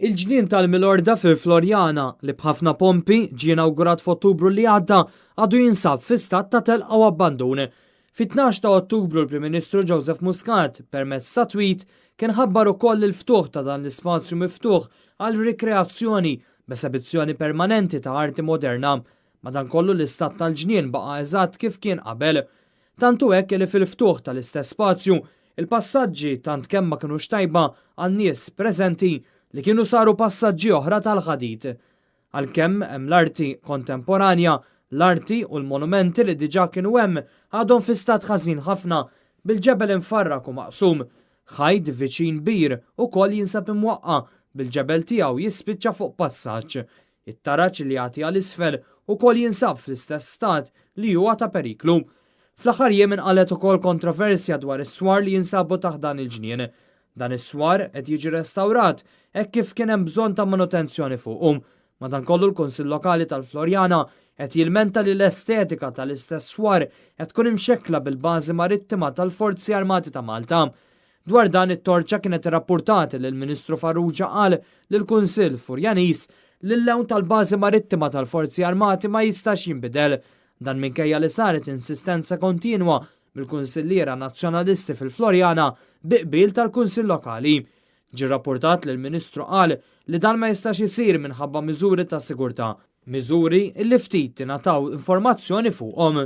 Il-ġnien tal-Milorda fil-Floriana, li b'ħafna pompi ġie inawgurat f'Ottubru li għadda, għadu jinsab fi stat ta' telqa u abbandun. Fit-12 ta' Ottubru l-Prim Ministru Joseph Muscat, permezz ta' tweet, kien ħabbar ukoll il-ftuħ ta' dan l-ispazju miftuħ għal rikreazzjoni b'esebizzjoni permanenti ta' arti moderna. Madankollu l-istat tal-ġnien baqa' eżatt kif kien qabel. Tant hu hekk li fil-ftuħ tal-istess spazju, il-passaġġi tant kemm ma kinux tajba għan-nies preżenti li kienu saru passaġġi oħra tal-ħadid. Għalkemm hemm l-arti kontemporanja, l-arti u l-monumenti li diġà kienu hemm għadhom fi stat ħażin ħafna, bil-ġebel imfarrak u maqsum. Ħajt viċin bir ukoll jinsab imwaqqa' bil-ġebel tiegħu jispiċċa fuq passaġġ. It-taraġ li jagħti għal isfel ukoll jinsab fl-istess stat li huwa ta' periklu. Fl-aħħar jiem inqalgħet ukoll kontroversja dwar is-swar li jinsabu taħt dan il-ġnien. Dan is-swar qed jiġi restawrat hekk kif kien hemm bżonn ta' manutenzjoni fuqu. Madankollu l-Kunsill Lokali tal-Floriana qed jilmenta li l-estetika tal-istess swar qed tkun imxekkla bil-bażi marittima tal-Forzi Armati ta' Malta. Dwar dan it-Torċa kienet irrappurtat li l-Ministru Farrugia qal lill-Kunsill Furjaniż li l-lewn tal-bażi marittima tal-Forzi Armati ma jistax jinbidel. Dan minkejja li saret insistenza kontinwa mill-Kunsilliera Nazzjonalisti fil-Floriana bi qbil tal-Kunsill Lokali. Ġie rrappurtat li l-Ministru qal li dan ma jistax isir minħabba miżuri ta' sigurtà. Miżuri li ftit ingħataw informazzjoni fuqhom.